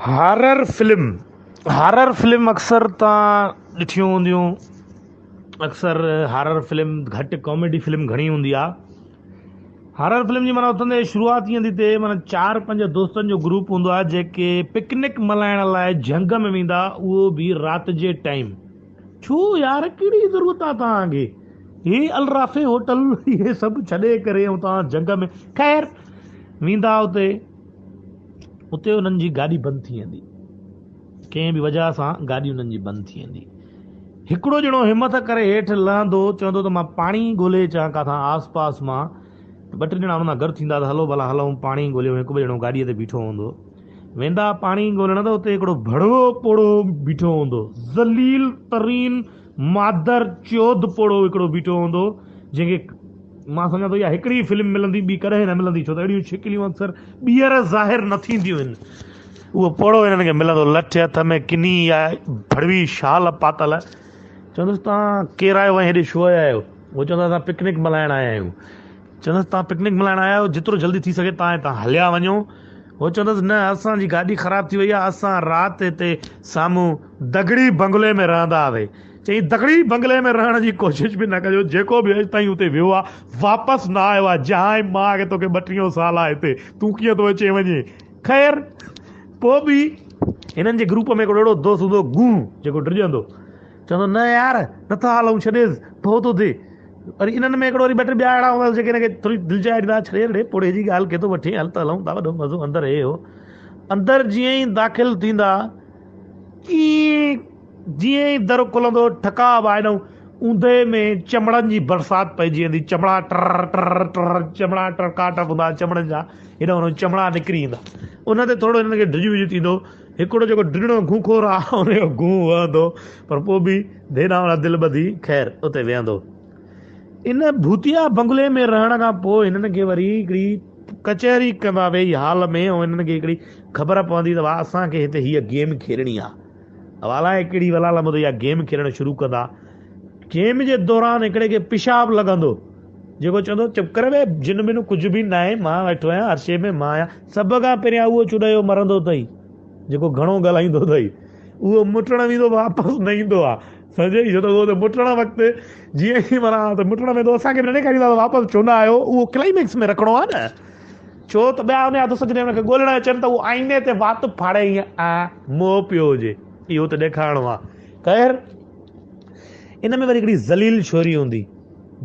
Horror film, horror film اڪثر توهان ڏٺيون هونديون اڪثر هارر فلم گهٽ ڪاميڊي فلم گهڻي هوندي آهي هارر فلم جي معنيٰ اٿندي شروعات ائين ٿي ٿئي معنيٰ چار پنج دوستن جو گروپ هوندو آهي جيڪي پڪنڪ ملهائڻ لاء جهنگ ۾ ويندا اهو به رات جي ٽائيم ڇو يار ڪهڙي ضرورت آهي توهان کي هي الرافع هوٽل اهي سڀ ڇڏي ڪري ۽ توهان جهنگ ۾ خير ويندا اتي اتي انهن جي گاڏي بند ٿي ويندي. ڪنهن به وجهه سان گاڏي انهن جي بند ٿي ويندي. هڪڙو ڄڻو همٿ ڪري هيٺ لهندو، چوندو ته مان پاڻي ڳولي اچان ڪاٿان آس پاس مان. ته ٻه ٽي ڄڻا ان سان گڏ ٿيندا ته هلو ڀلا هلون پاڻي ڳوليون. هڪ ٻه ڄڻو گاڏيء تي بيٺو هوندو. ويندا پاڻي ڳولڻ ته اتي هڪڙو ڀڙوو پوڙهو بيٺو هوندو. ذليل ترين مادر چود پوڙهو هڪڙو بيٺو هوندو، جنهن کي مان سمجهان ٿو اها هڪڙي ئي فلم ملندي ٻي ڪڏهن نه ملندي ڇو ته اهڙيون شڪليون اڪثر ٻيهر ظاهر نه ٿينديون آهن. اهو پوڙهو هنن کي ملندو لٺ هٿ ۾ ڪني يا ڀڙوي شال پاتل. چوندس توهان ڪير آهيو ۽ هيڏي ڇو آيا آهيو؟ هو چوندا اسان پڪنڪ ملهائڻ آيا آهيون. چوندس توهان پڪنڪ ملهائڻ آيا آهيو جيترو جلدي ٿي سگهي توهان هتان هليا وڃو. هو چوندس نه اسان جي گاڏي خراب ٿي وئي آهي اسان رات هتي سامهون دگڙي بنگلي ۾ رهندا هئاسين. چيائين دگڙي بنگلي ۾ رهڻ جي ڪوشش به نه ڪجو جيڪو به اڄ تائين اتي ويو آهي واپس نه آيو آهي جهانء ماء کي توکي ٻٽيهون سال آهي هتي تون ڪيئن ٿو اچين وڃين. خير پوء به هنن جي گروپ ۾ هڪڙو اهڙو دوست هوندو هو گونهه جيڪو ڊڄندو چوندو نه يار نٿا هلون ڇڏيس ڀؤ ٿو ٿئي. وري انهن ۾ هڪڙو وري ٻه ٽي ٻيا اهڙا هوندا جيڪي هن کي ٿوري دلجاء ڏيندا ڇڏي ڙي پوڙهي جي ڳالهه کي ٿو وٺين هل ته هلون ٿا وڏو مزو اندر هي هو اندر جيئن ئي داخل ٿيندا تيئن جيئن ئي در کلندو ٺڪاء به آهي اوندهه ۾ چمڙن جي برسات پئجي ويندي چمڙا ٽر ٽر ٽر چمڙا ٽرڪاٽ هوندا چمڙن جا هيڏانهن هوڏانهن چمڙا نڪري ايندا ان تي ٿورو هنن کي ڊڄ وڄ ٿيندو هڪڙو جيڪو ڊڄڻو گونخور آ ان جو گون وهندو پر پوء به ڌيڏانهن دل ٻڌي خير اتي ويهندو. ان ڀوتيا بنگلي ۾ رهڻ کان پوء هنن کي وري هڪڙي ڪچهري ڪندا ويهي هال ۾ ۽ هنن کي هڪڙي خبر پوندي ته واهه اسان کي هتي هيء گيم کيڏڻي آ. الائي ڪهڙي بلا لمبو ته اها گيم کيڏڻ شروع ڪندا. گيم جي دوران هڪڙي کي پيشاب لڳندو جيڪو چوندو چپ ڪري ويهه جن بن ڪجهه به ناهي مان ويٺو آهيان هر شيء ۾ مان آهيان. سڀ کان پهريان اهو چڏيو مرندو اٿئي. جيڪو گهڻو ڳالهائيندو اٿئي اهو مٽڻ ويندو واپس نه ايندو آ سمجهئي ڇو ته اهو ته مٽڻ وقت جيئن ئي معنيٰ ته مٽڻ ويندو اسان کي به نه ڏيکاريندا ته واپس ڇو نه آيو اهو ڪلائميڪس ۾ رکڻو آ نه ڇو ته ٻيا ان جا دوست جڏهن ان کي ڳولڻ اچن ته اهو آئيني تي وات ڦاڙي ائين آ موهه پيو هجي اهو ته ڏيکارڻو آ خير ان ۾ وري هڪڙي ذليل ڇوري هوندي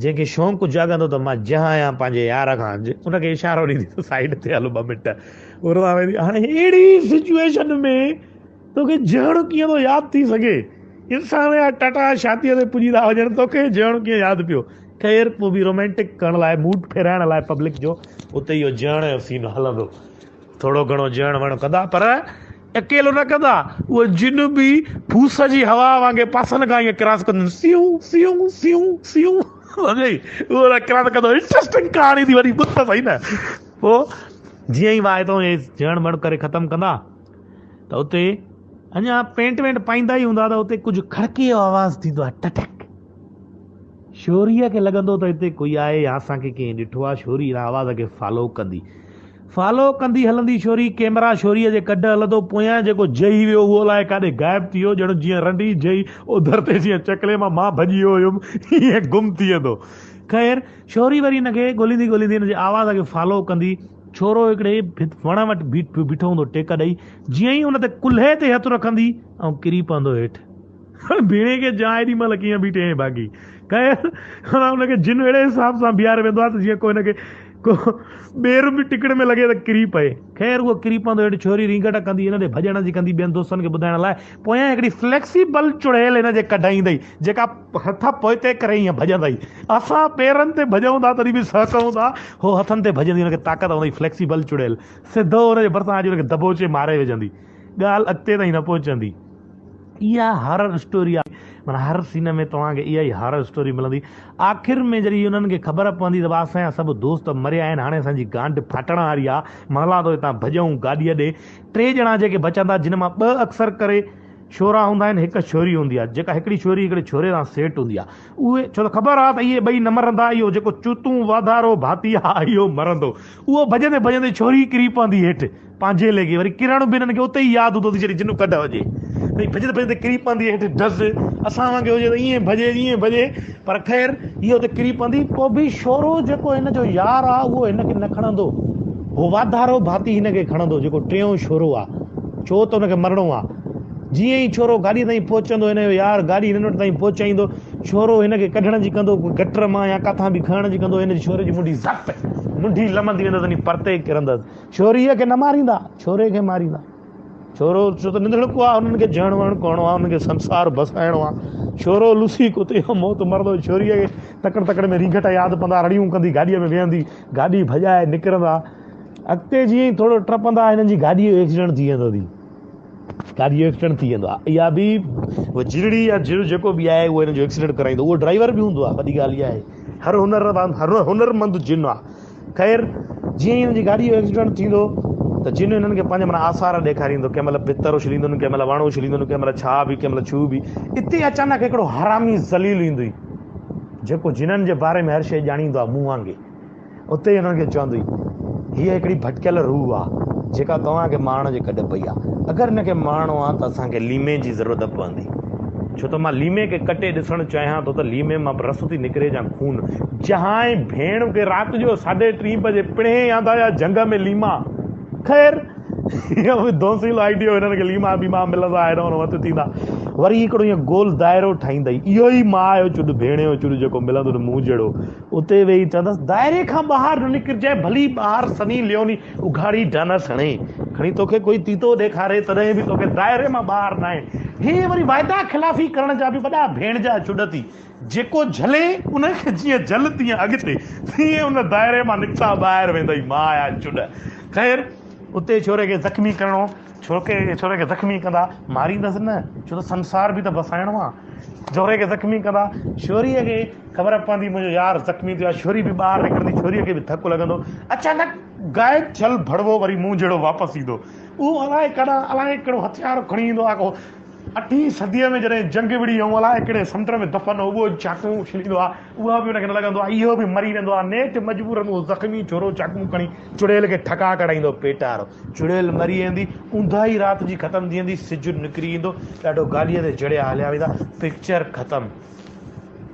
جنهن کي شونق جاڳندو ته مان جهايان پنهنجي يار کان ان کي اشارو ڏيندي ته سائيڊ تي هل ٻه منٽ وران ويندي هاڻي اهڙي سچويشن ۾ توکي جهڻ ڪيئن ٿو ياد ٿي سگهي انسان جا ٽٽا شاديء تي پڄي ٿا وڃن توکي جهڻ ڪيئن ياد پيو خير پوء به رومانٽڪ ڪرڻ لاء موڊ ڦيرائڻ لاء پبلڪ جو اتي اهو جهڻ جو سين هلندو ٿورو گهڻو جهڻ وڻ ڪندا پر اڪيلو نه ڪندا. اهي جن به ڦوس جي هوا وانگي پاسن کان ائين ڪراس ڪنديون سيون سيون سيون سيون سمجهئي اهو ته ڪراس ڪندو انٽرسٽنگ ڪهاڻي ٿي وڃي ٻڌ ته سهي نه پوء جيئن ئي واء تون جهڻ وڻ ڪري ختم ڪندا ته اتي اڃا پينٽ وينٽ پائيندا ئي هوندا ته اتي ڪجهه کڙڪي جو آواز ٿيندو آهي ٽٽڪ شوريء کي لڳندو ته هتي ڪوئي آهي يا اسان کي ڪنهن ڏٺو آهي شوري ان آواز کي فالو ڪندي فالو ڪندي هلندي شوري ڪيمرا شوريء جي ڪڍ هلندو پويان جيڪو جهي ويو اهو الائي ڪاڏي غائب ٿي ويو ڄڻ جيئن رنڊي جهي اوڌر تي جيئن چڪلي مان مان ڀڄي ويو هيم ايئن گم ٿي ويندو خير شوري وري هن کي ڳوليندي ڳوليندي هن جي آواز کي فالو ڪندي ڇورو هڪڙي وڻ وٽ بيٺو هوندو ٽيڪ ڏئي جيئن ئي ان تي ڪلهي تي هٿ رکندي ۽ ڪري پوندو هيٺ ڀيڻي کي جان ايڏي مهل ڪيئن بيٺي آهين باقي خير ان کي جن اهڙي حساب سان بيهاري ويندو آهي ته جيئن ڪو هن کي ڪو ٻير به ٽڪڙ ۾ لڳي ته ڪري پئي. خير اهو ڪري پوندو هيٺ ڇوري رينگٽ ڪندي هن ڏي ڀڄڻ جي ڪندي ٻين دوستن کي ٻڌائڻ لاء پويان هڪڙي فليڪسيبل چڙيل هن جي ڪڍ ايندئي جيڪا هٿ پوئتي ڪري ائين ڀڄندئي. اسان پيرن تي ڀڄون ٿا تڏهن به سهڪون ٿا هو هٿن تي ڀڄندي هن کي طاقت هوندئي فليڪسيبل چڙيل سڌو هن جي ڀرسان اچي هن کي دبوچي ماري وجهندي. ڳالهه اڳتي تائين نه پهچندي. اها هارر اسٽوري آهي معنيٰ هر سين ۾ توهان کي اها ئي هارر اسٽوري ملندي. آخر ۾ جڏهن انهن کي خبر پوندي ته اسان جا سڀ دوست مريا آهن هاڻي اسان جي گانڊ ڦاٽڻ واري آهي مهلا ٿو هتان ڀڄون گاڏيء ڏي. ٽي ڄڻا جيڪي بچندا جن مان ٻه اڪثر ڪري ڇورا هوندا آهن هڪ ڇوري هوندي آهي جيڪا هڪڙي ڇوري هڪڙي ڇوري سان سيٽ هوندي آهي اهي ڇو ته خبر آهي ته اهي ٻئي نه مرندا اهو جيڪو چوتون واڌارو ڀاتي آهي اهو مرندو اهو ڀڄندي ڀڄندي ڇوري ڪري پوندي هيٺ پنهنجي ليکي وري ڪرڻ به هنن کي اتي ئي ياد هوندو ته جڏهن جن ڪڍ هجي ته ڀڄندي ڀڄندي ڪري پوندي هيٺ ڊز اسان وانگي هجي ته ائين ڀڄي ائين ڀڄي پر خير اهو ته ڪري پوندي پوء به شورو جيڪو هن جو يار آهي اهو هن کي نه کڻندو هو واڌارو ڀاتي هن کي کڻندو جيڪو ٽيون شورو آهي ڇو ته هن کي مرڻو آهي جيئن ئي ڇورو گاڏيء تائين پهچندو، هن جو يار گاڏي هنن وٽ تائين پهچائيندو. ڇورو هن کي ڪڍڻ جي ڪندو، گٽر مان يا ڪاٿان به کڻڻ جي ڪندو، هن جي ڇوري جي منڍي زپ منڍي لمندي ويندس وڃي پرتي ڪرندس. ڇوريء کي نه ماريندا، ڇوري کي ماريندا. ڇورو ڇو ته ننڌڻڪو آ، هنن کي جهڻ وڻ ڪرڻو آ، هنن کي سنسار بسائڻو آ. ڇورو لسي ڪتي جو موت مرندو، ڇوريء کي تڪڙ تڪڙ ۾ رينگٽ ياد پوندا، رڙيون ڪندي گاڏيء ۾ ويهندي، گاڏي ڀڄائي نڪرندا. اڳتي جيئن ئي ٿورو ٽپندا، هنن جي گاڏيء جو ايڪسيڊنٽ ٿي ويندو ٿي. گاڏي جو ايڪسيڊنٽ ٿي ويندو آهي اها به جرڙي يا جر جيڪو به آهي اهو هن جو ايڪسيڊنٽ ڪرائيندو اهو ڊرائيور به هوندو آهي وڏي ڳالهه اها آهي هر هنر هر هنرمند جن آهي خير جيئن ئي هن جي گاڏي جو ايڪسيڊنٽ ٿيندو ته جن هنن کي پنهنجا معنيٰ آثار ڏيکاريندو ڪنهن مهل ڀتر اڇليندن ڪنهن مهل وڻ اڇليندن ڪنهن مهل ڇا به ڪنهن مهل ڇو به اتي اچانڪ هڪڙو حرامي ذليل ايندو ئي جيڪو جنن جي باري ۾ هر شيء ڄاڻيندو آهي مون وانگي اتي ئي هنن کي چوندو هئي، هيء هڪڙي ڀٽڪيل روح آ، جيڪا توهان کي مارڻ جي ڪڍ پئي آ. اگر هن کي مارڻو آ ته اسان کي ليمي جي ضرورت پوندي. ڇو ته مان ليمي کي ڪٽي ڏسڻ چاهيان ٿو ته ليمي مان رس ٿي نڪري يا خون. جهانء ڀيڻ کي رات جو ساڍي ٽين بجي پڻهين آندا يا جهنگ ۾ ليما. خير! اهو به ڌونسيلو آئيڊيو هنن کي ليما بيما ملندا هيڏو هوڏو وت ٿيندا. وري هڪڙو ائين گول دائرو ٺاهيندئي. اهو ئي ماء جو چڏ ڀيڻ جو چڏ جيڪو ملندو نه مون جهڙو. اتي ويهي چوندس، دائري کان ٻاهر نه نڪرجانء، ڀلي ٻاهر سني ليوني اگهاڙي ڊانس هڻي، کڻي توکي ڪوئي تيتو ڏيکاري، تڏهن به توکي دائري مان ٻاهر ناهي. هي وري وعدا خلافي ڪرڻ جا به وڏا ڀيڻ جا چڏ ٿي. جيڪو جهلي، ان کي جيئن جهل تيئن اڳتي، تيئن ان دائري مان نڪتا ٻاهر ويندئي، مايا چڏ. خير، اتي ڇوري کي زخمي ڪرڻو، ڇوري کي زخمي ڪندا، ماريندس نه، ڇو ته سنسار به ته بسائڻو آ. ڇوري کي زخمي ڪندا، ڇوريء کي خبر پوندي منهنجو يار زخمي ٿيو آهي، ڇوري به ٻاهر نڪرندي، ڇوريء کي به ڌڪ لڳندو، اچانڪ غائب ٿيل ڀڙوو وري مون جهڙو واپس ايندو، اهو الائي ڪڏهن الائي ڪهڙو هٿيار کڻي ايندو آهي، ڪو اٺين صديء ۾ جڏهن جنگ وڙهي ۽ الائي ڪهڙي سمنڊ ۾ دفن هو اهو چاقون اڇليندو آهي، اها به ان کي نه لڳندو آهي، اهو به مري ويندو آهي، نيٺ مجبورن اهو زخمي ڇورو چاقون کڻي چڙيل کي ٺڪاء ڪڍائيندو پيٽ وارو چڙيل مري ويندي، اونداهي رات جي ختم ٿي ويندي، سج نڪري ايندو، ڏاڍو گاڏيء تي چڙهيا هليا ويندا، پڪچر ختم.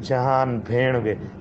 جهان ڀيڻ کي